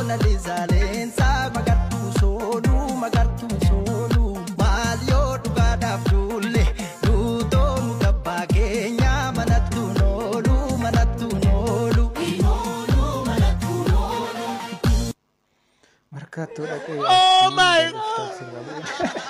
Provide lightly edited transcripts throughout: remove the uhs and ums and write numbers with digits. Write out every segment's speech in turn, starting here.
Moona Liza leensaa magartuu sooluu magartuu sooluu maal yoo dhugaadhaaf duulle duutoo muka abbaa keenyaa manattuu nooluu manattuu noolu. Markaattoo dhaqee. Oh my God!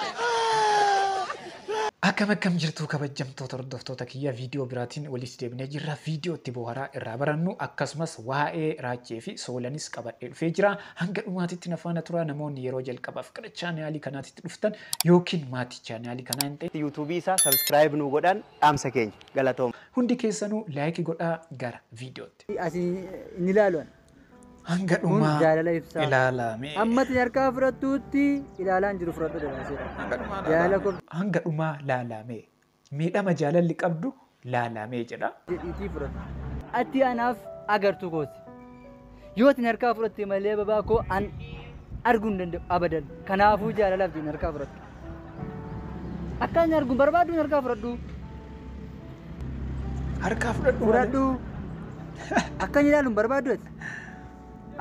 Akkam akkam jirtu kabajamtoota hordoftoota kiyya viidiyoo biraatiin walitti deebinee jirra. Viidiyoo itti bohaaraa irraa barannu akkasumas waa'ee Raachee fi Soolanis qabadhee dhufee jira. Hanga dhumaatitti na faana tura. Namoonni yeroo jalqabaaf gara chaanaalii kanaatitti dhuftan yookiin maatii chaanaalii kanaa hin ta'in yuutuubii isaa sabskiraayib nu godhan dhaamsa keenya galatooma. Hundi keessanuu laayikii godhaa gara viidiyootti. Asii inni ilaaluun. Hanga Kun dhumaa jaalala ibsaa. ilaalame. Ammati harkaa fudhattuutti ilaalaan jiru fudhadhu dabarsee. Jaalala koo Hanga dhumaa laalame. Miidhama jaalalli qabdu laalamee jedha. jedhiitii fudhadhu. Ati anaaf agartuu kooti. Yoo ati harkaa fudhatte malee babaa koo an arguu hin danda'u abadan. Kanaafuu jaalalaaf jedhin harkaa fudhadhu. Akka inni arguu hin barbaaddu harkaa fudhadhu. Harkaa fudhadhu malee. Fudhadhu. Akka inni ilaalu hin barbaaddu ati.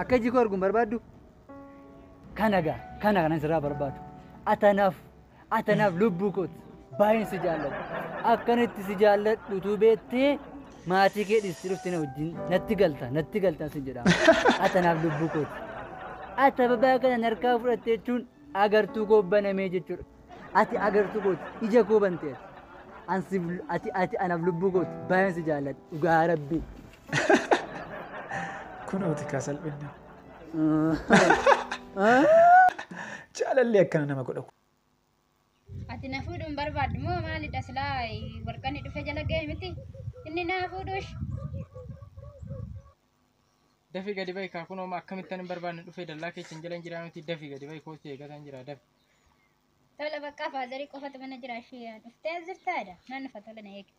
Akka iji koo arguu hin barbaaddu. Kana gaa kana kanan sirraa barbaadu. Atanaaf lubbuu kooti. Baay'een si jaalladha. Akkanitti si jaalladhu utuu beektee maatii kee dhiistee dhuftee na wajjin natti galta natti galta sin jedhama. Atanaaf lubbuu kooti. Ati ababaa kana harkaa fudhatte jechuun agartuu koo banamee jechuudha. Ati agartuu kooti ija koo bantee ati. Ansi ati ati anaaf lubbuu kooti baay'een si jaalladha dhugaa rabbii. Kunooti kaa salphinna. Jaalalli akkana nama godha. Ati na fuudhuun barbaaddu moo maalidha silaa warqanni dhufe jala ga'e miti? Inni na fuudhush. Dafii gadi bahi kaa kunoo akkamittan hin barbaanne dhufee dallaa keessa hin jalan jiraa miti dafii gadi bahi koosi eegataan jira dafi. Tola bakka faazarii qofatu mana jira ishee dhuftee jirtaadha. Nan dhufa tola na eegi.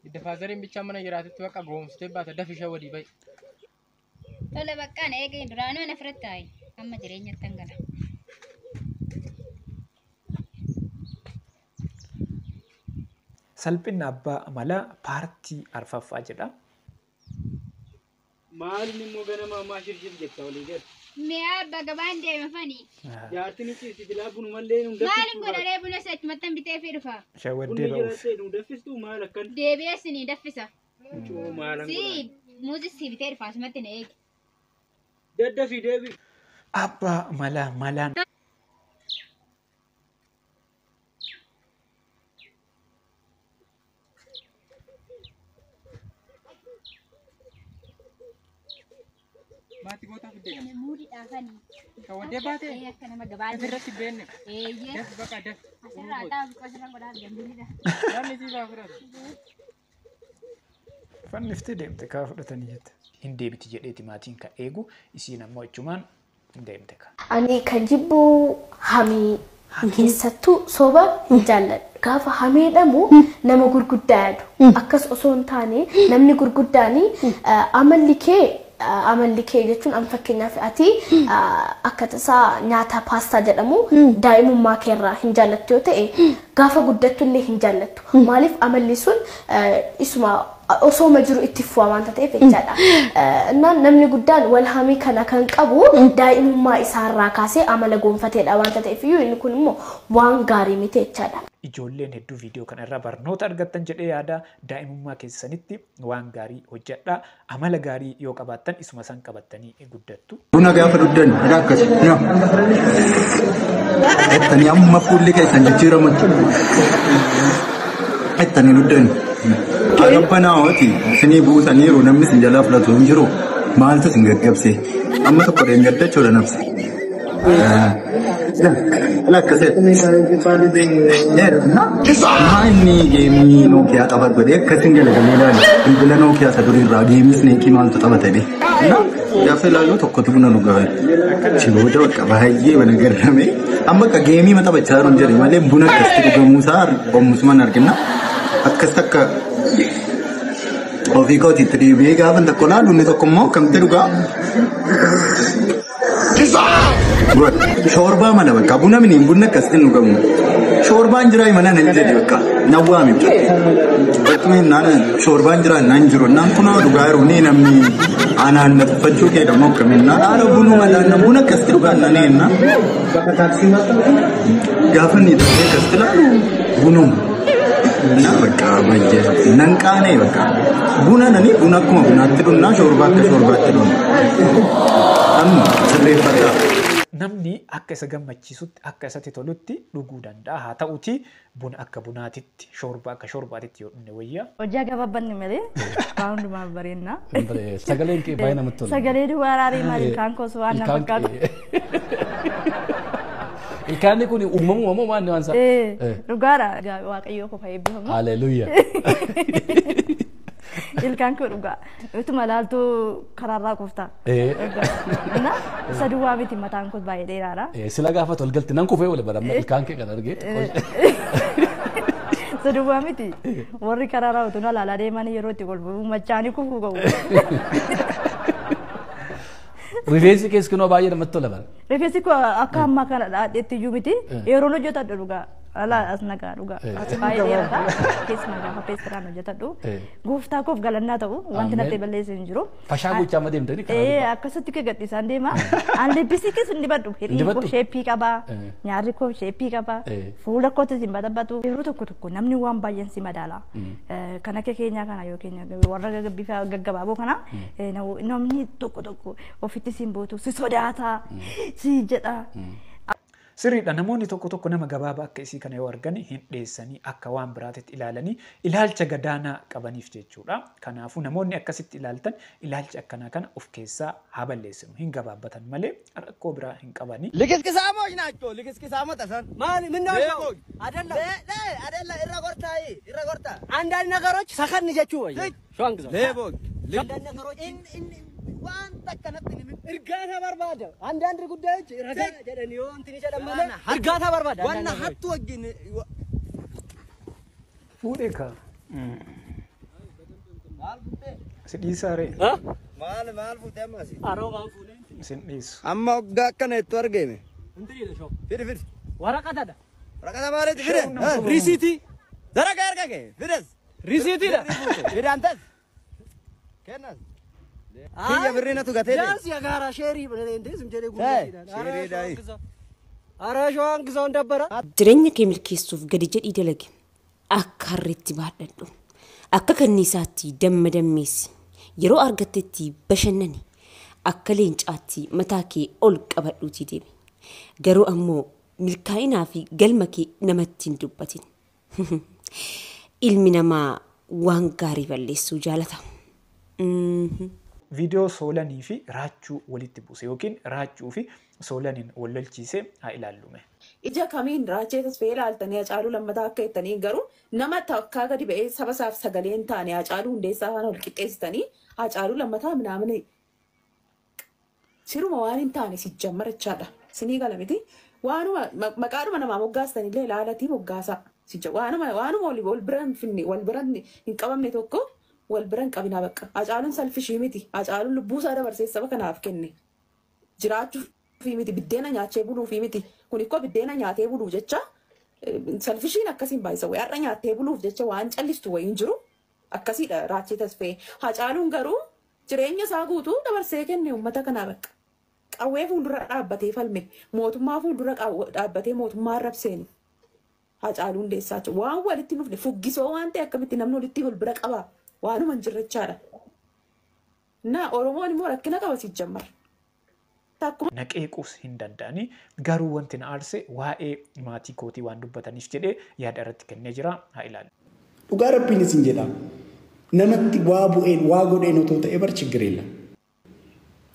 Idda faazariin bichaa mana jiraatutti bakka goomsitee baata dafi ishee walii bahi. Tola bakka na eegi duraanuu na firatti taa'i amma jireenyatti hangala. Salphinna abbaa malaa paartii arfaffaa jedha. Maalin immoo ganama ammaa shirshir jetta walii gala. Mi'a abbaa gabaan deema fani. Jaartiin ciisti filaa bunumallee nu Maalin godharee buna isa achumattan bitee fi dhufa. Shawwaddee ba'uuf. nu daffistu maal akkan. Deebi'ee sinii daffisa. Coo maalan Si muuzis si bitee dhufa asumatti na eegi. Daddafii deebi. Abbaa malaa malaan. Maatii gootaa fiddee gama. Muudii dhaafanii. Shawwaddee baatee. Akka nama gabaa deema. Asirratti beenne. Eeyyee. Dafi bakka dafi. Asirraa taa'u biqoo asirra godhaaf jambiilidha. Namni siifaa fudhatu. Fanniftee deemte kaa fudhatanii jette. Hin deebiti jedheeti maatiin kan eegu isiin ammoo achumaan hin deemte kaa. Ani kan jibbu hamii keessattuu soba hin jaalladhu. Gaafa hamiidhamu nama gurguddaa yaadu. Akkas osoo hin taane namni gurguddaan amalli kee jechuun an fakkeenyaaf ati akka tasaa nyaata paastaa jedhamu daa'imummaa keerraa hin jaallattu yoo ta'e gaafa guddattu illee hin jaallattu. Maaliif amalli sun isuma osooma jiru itti fufa waanta ta'eef jechaadha. Innaan namni guddaan wal hamii kana kan qabu daa'imummaa isaarraa kaasee amala gonfateedha waanta ta'eef iyyuu inni kun immoo waan gaarii miti jechaadha. Ijoolleen hedduu viidiyoo kana irraa barnoota argattan jedhee yaada. Daa'imummaa keessanitti waan gaarii hojjedhaa. Amala gaarii yoo qabaattan isuma isaan qabattanii guddattu. Buna gaafa dhugdan dha akkas. Ettanii amma fuulli keessan jijjiiramutti. Ettanii dhugdan. Arabbanaa hooti isinii buusaniiru namni isin jalaa fudhatu hin jiru. Maaltu isin gaggabse? Amma tokko deenggaddachuudha nafsi. Inni geemii Nookiyaa taphatu godhee akkasiin galagalee ilaali. Bilbila Nookiyaa isa durii irraa geemii isneekii maaltu taphata jedhee. Gaafa ilaalu tokkotu buna dhugaa. Achi booda bakka baay'ee bana garramee. Amma akka geemii taphachaa jiru hin jedhe malee buna akkasitti dhugamuusaa oomishumaan argina. Akkas takka ofii kootiitti deebi'ee gaafa tokko ilaalu inni tokko immoo akkamitti dhugaa. Shoorbaa mana bakka buna miniin bunni akkasitti dhugamu. Shoorbaan jiraa mana nan jedhe bakka na waami. Bakka naan shoorbaan jiraa naan jiru naan kunoo dhugaa jiru ni namni Anaan na tuffachuu kee dha moo akkamiin haala bunuma laanna buna akkasitti dhugaan eenna. Gaafa inni dhuftee akkasitti ilaalu bunuma. Na bakka baay'ee nan qaanee bakka buna nani buna akkuma bunaatti dhugnaa shoorbaa akka shoorbaatti dhugna. Amma sirreeffadhaa. Namni akka isa gammachiisutti akka isatti tolutti dhuguu danda'a. Haa ta'uti buna akka bunaatitti shoorbaa akka shoorbaatitti yoo dhugne wayya. Hojii gabaabbanni malee waan hundumaaf bareenna. Sagaleen kee baay'ee namatti tola. Sagalee dubaraarii maali ilkaan koos waan na fakkaatu. Ilkaanni kun uumamuma moo maanni waan isaa? Dhugaadha. Waaqayyoo qofa eebbifamu. Haleluuyaa. Ilkaan koo dhugaa. Utuma laaltuu karaarraa kufta. Na isa duwwaa miti mataan koos baay'ee dheeraadha. Sila gaafa tolgalti nan kufee wal baramna ilkaan kee kan argee. Isa duwwaa miti warri karaarraa utuu na laalaa deeman yeroo itti kolfu machaanii kufuu qabu. Rifeensi kees kunoo baay'ee namatti tola bara. Rifeensi koo akka ammaa kana dhaadheetti iyyuu miti yeroon hojjetadhu dhugaa. Alaa as nagaa dhugaa. Baay'ee dheerata. Keessumaa gaafa peestiraan hojjetadhu. Gooftaa koof galannaa ta'u wanti natti balleessu hin jiru. Fashaa gochaa amma deemtanii karaa. Akkasitti kee gadhiisaan deema. An libbisii keessa hin dibadhu. Hidhiin koo sheeppii qaba. Nyaarri koo sheeppii qaba. Fuula kootis hin badabbatu. Yeroo tokko tokko namni waan baay'een si madaala. Kan akka keenyaa kana yookiin warra bifa gaggabaaboo kana namni tokko tokko ofitti si hin bootu si sodaata si jedha. Sirriidha namoonni tokko tokko nama gabaabaa akka isii kana yoo argan hin dheessanii akka waan biraatitti ilaalanii ilaalcha gadaanaa qabaniif jechuudha. Kanaafuu namoonni akkasitti ilaaltan ilaalcha akkanaa kana of keessaa haa balleessinu. Hin gabaabbatan malee rakkoo biraa hin qabani. ልክስክሳሞች ናቸው። ልክስክሳሞች ተሰን ማን ምን ነው አይደለም አይደለም irra gortaa irra gortaa አንዳንድ ነገሮች ሰከን ጀቹ ወይ ሸዋንግዛው ሌቦች አንዳንድ ነገሮች waan takka natti himin እርጋታ barbaada አንዳንድ ጉዳዮች ረጋ jedhanii yoo እንትን jedhan malee እርጋታ barbaada wanna hattu wajjin Fuudhee kaa. Si dhiisaa ree? maal maal fuutee ammas Aroo waan fuudhee Sin dhiisu. amma waggaa akkana itti argame እንትን jedhe shoo fidi fidi waraqatadha waraqata maaliiti fide riisiitii daraga erga kee fides riisiitiidha fide antas kennas kiyya birrii natu gatee ቢያንስ የጋራ ሼሪ እንዴ ዝም jedhee sheerii daayi ኧረ ሸዋን ግዛውን ደበረ Jireenya kee milkeessuuf gadi jedhii dalagi. Akka harreetti baadhadhu. Akka kanniisaatti damma dammeessi. Yeroo argattetti bashannani. Akka leencaatti mataa kee ol qabadhuutii deemi. Garuu ammoo milkaa'inaa fi galma kee namatti hin dubbatin. Ilmi namaa waan gaarii balleessuu jaalata. Viidiyoo Soolanii fi Raachuu walitti buuse yookiin Raachuu fi Soolaniin wal lolchiise haa ilaallume. Ija kamiin Raachee Tasfaayee ilaaltanii Hacaaluu Lammataa akka jettanii garuu nama takkaa gadi ba'ee saba isaaf sagalee hin taane Hacaaluu Hundeessaa faana wal qixxeessitanii Hacaaluu Lammataa minaamin siruma waan hin taane si jammarachaadha. Sinii gala miti. Waanuma maqaadhuma namaa moggaastanillee ilaalatii moggaasaa. Waanuma waanuma wal bira hin finne wal bira hin qabamne tokko wal bira hin qabinaa bakka. Hacaaluun salfishii miti. Hacaaluun lubbuusaa dabarsee saba kanaaf kenne. Jiraachuufii miti. Biddeena nyaachee buluufii miti. Kun ikkoo biddeena nyaatee buluuf jecha salfishiin akkasiin baay'isa. Wayii har'a nyaattee buluuf jecha waan callistu wayii hin jiru. Akkasiidha Raachee Tasfaayee. Hacaaluun garuu jireenya isaa guutuu dabarsee kenne uummata kanaa bakka. Qawwee fuuldura dhaabbatee falme. Mootummaa fuuldura dhaabbatee mootummaa arrabseeni. Hacaaluu Hundeessaa jechuudha. Waan walitti hin dhufne fuggisoo waan ta'e akkamitti namni walitti wal bira qaba. Waanuma hin jirre jechaadha. Na Oromoon immoo rakkina qaba si jammar. Naqeequus hin danda'ani. Garuu wanti na aarse waa'ee maatii kootii waan dubbataniif jedhee yaada irratti kennee jira. Haa ilaallu. Dhugaa rabbiin isin jedha. Namatti waa bu'een waa godheen otoo ta'e bar ችግር የለም።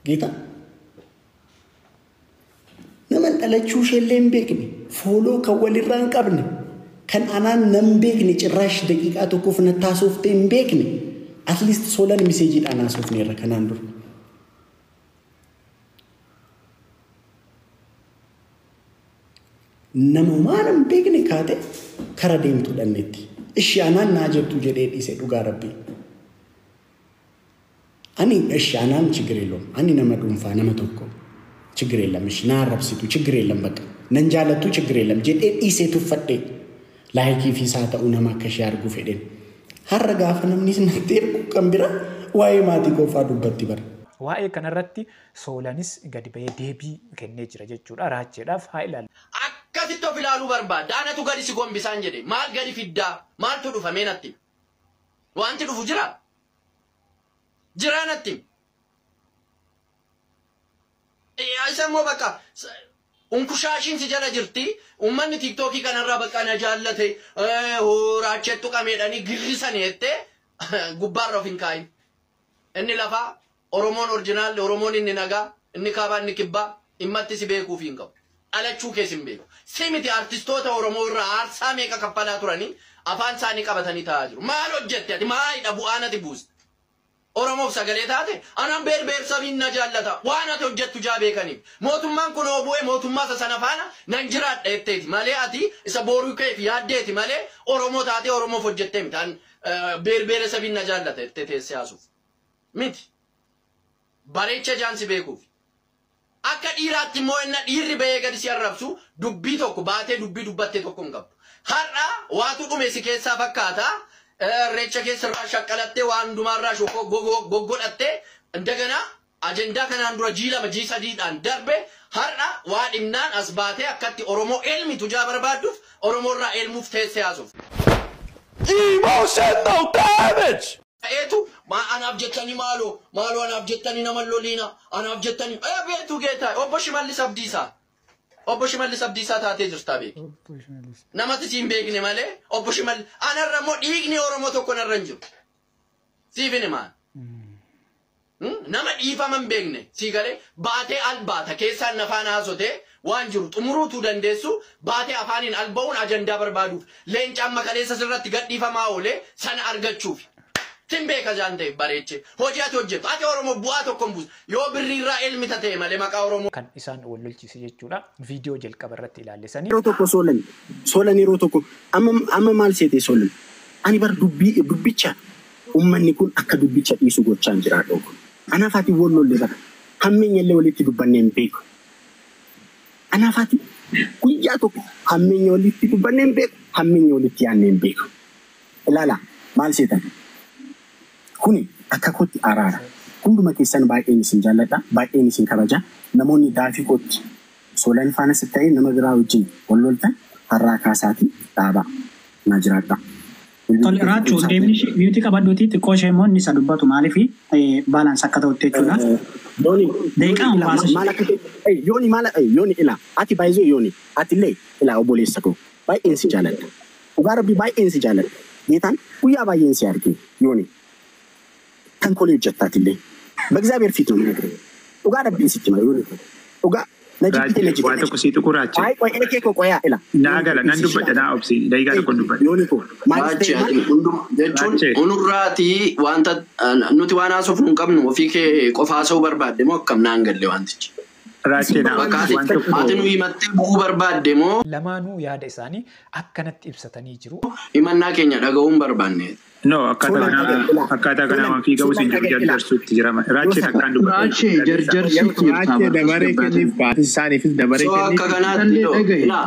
ጌታ nama dhalachuu isheellee hin beekne fooloo kan walirraa hin qabne kan anaan nan beekne cirraash daqiiqaa tokkoof na taasooftee hin beekne at least Soolan miseejiidhaan haasofneerra kanaan dura. Nama waan hin beekne kaate kara deemtu dhannetti. Ishi anaan naa jettu jedhee dhiise dhugaa rabbii. Ani ishi anaan ችግር የለውም. Ani nama dhuunfaa nama tokko ችግር የለም. Ishi na arrabsitu ችግር የለም በቃ nan jaalattu ችግር የለም jedhee dhiisee tuffadhee laayikii fi isaa ta'uu nama akka ishee arguu fedheen. Har'a gaafa namni natti ergu kan bira waa'ee maatii koofaa dubbatti bara. Waa'ee kanarratti Soolanis gadi ba'ee deebii kennee jira jechuudha. Raacheedhaaf haa ilaallu. Akkasitti of ilaaluu barbaadda. Anatu gadi si gombisaan jedhe. Maal gadi fiddaa? Maaltu dhufa mee natti? Wanti dhufu jira? Jira natti? Isa immoo bakka unkushaashiin si jala jirti. Uummanni tiiktookii kanarraa bakka na jaallate raacheettu qameedhanii girrisanii jettee gubbaarra of hin kaa'in. Inni lafaa Oromoon orjinaalli, Oromoon inni nagaa, inni kaabaa, inni kibbaa, dhimmatti si beekuuf hin qabu. Dhalachuu kees hin beeku. Si miti artistoota Oromoo irraa aarsaa meeqa kaffalaa turanii afaan isaanii qabatanii taa'aa jiru. Maal hojjette ati? Maalidha bu'aan ati buuste? Oromoof sagalee taate anaan beer sabiin na jaallata. Waan ati hojjettu jaa beekaniif. Mootummaan kun hoo bu'ee mootummaa isa sana faana nan jiraadha jetteeti malee ati isa boruu keef yaaddeeti malee Oromoo taatee Oromoof hojjettee miti. An beer sabiin na jaallata jettee teessee haasuuf. Miti. Bareecha jaansi beekuuf. Akka dhiiraatti immoo inni dhiirri ba'ee gadi si arrabsu dubbii tokko baatee dubbii dubbattee tokko hin qabdu. Har'a waatu dhume si keessaa fakkaata. Irreecha keessarraa shaqqalattee waan hundumaarraa goggodhattee indagana ajendaa kanaan dura G2 G3dhaan darbe har'a waa dhimnaan as baatee akkatti Oromoo elmitu jaa barbaadduuf Oromoorraa elmuuf teessee haasuuf. Emotional damage! Eetu anaaf jettanii maaloo maaloo anaaf jettanii nama loliina anaaf jettanii beektu geetaa obbo Shimallis Abdiisaa. Obbo Shimallis Abdiisaa taatee jirta beeki. Namatti siin beekne malee obbo Shimallis anarra immoo dhiigni Oromoo tokko narra hin jiru. Siif hin himaan. Nama dhiifama hin beekne sii galee baatee albaata keessaan nafaan haasotee waan jiru xumuruutuu dandeessu baatee afaaniin alba'uun ajandaa barbaaduuf leencaan makaleessa sirratti gadhiifamaa oolee sana argachuuf. Tin beeka jaan ta'e bareeche hojii ati hojjettu ati Oromoo bu'aa tokko hin buusu yoo birriirraa elmi ta'e malee maqaa Oromoo. Kan isaan wal lolchiise jechuudha. Viidiyoo jalqaba irratti ilaallesanii. Yeroo tokko Soolan yeroo tokko amma maal seete Soolan ani bar dubbicha uummanni kun akka dubbicha dhiisu gochaa hin jiraadhu. Anaaf ati wal lolle bara hammeenya illee walitti dubbannee hin beeku. Anaaf ati guyyaa tokko hammeenya walitti dubbannee hin beeku hammeenya walitti yaadnee hin beeku. Ilaala maal seetan? Kuni akka kootti araara. Hunduma keessan baay'een isin jaalladha, baay'een isin kabaja. Namoonni daafii kootti Soolan faanas ta'ee nama biraa wajjin wal loltan har'aa kaasaatii dhaabaa na jiraadha. Tole Raachuu deemni miyuutii qabadhuuti xiqqoo ishee immoo inni isa dubbatu maaliif baalaansi akka ta'utti jechuudha. Deeqaa muraasa. Yooni maal yooni ila ati baay'ee yooni ati illee ila obboleessa koo baay'een si jaalladha. Dhugaa rabbii baay'een si jaalladha. Geetaan guyyaa baay'een si arge yooni. ተንኮል ይጀታትልኝ በእግዚአብሔር ፊት ነው የምነግርህ። ኡጋ ረቢን ስትመ ይሁን ኡጋ ነጅብቴ ነጅብቴ Waa tokko sii tuquraache. አይ ቆይ እኔ እኮ ቆያ ኢላ Naa gala nan dubbadha naa obsi daqiiqaa tokko dubbadha. Yooni koo Raache ati hunduma jechuun onurraatii wanta nuti waan haasofnu hin qabnu ofii kee qofa haasa'uu barbaadde moo akkam naan galle wantichi. Raachee naa Bakka waan tokko ati nu himattee bu'uu barbaadde moo Lamaanuu yaada isaanii akkanatti ibsatanii jiru. himannaa keenya dhaga'uu hin barbaanne. No akkaataa kanaa waan fiigamu siin jiru jarjarsuutti jira. Raachee takkaan dubbadha. Raachee jarjarsuutti jirta. Raachee dabaree kenniif baasii isaaniifis dabaree So akka kenniif. kanaatti laa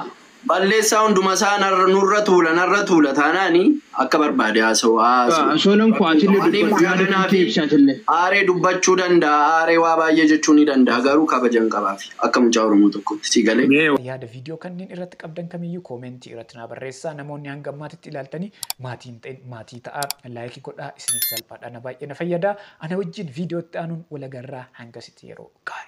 balleessaa hunduma isaa narra tuula narra tuula taanaani akka barbaade haasa'u haasa'u. Soolan koo atillee dubbadhu yaada kan kee ibsaatillee. Aaree dubbachuu danda'a aaree waa baay'ee jechuu ni danda'a garuu kabajan qabaafi akka mucaa Oromoo tokkotti si galee. Yaada viidiyoo kanneen irratti qabdan kamiyyuu koomentii irratti naa barreessaa. Namoonni hanga ammaatitti ilaaltanii maatii hin ta'in maatii ta'aa laayikii godhaa isiniif salphaadha na baay'ee na fayyada. Ana wajjin viidiyootti aanuun wal agarraa hangasitti yeroo gaarii.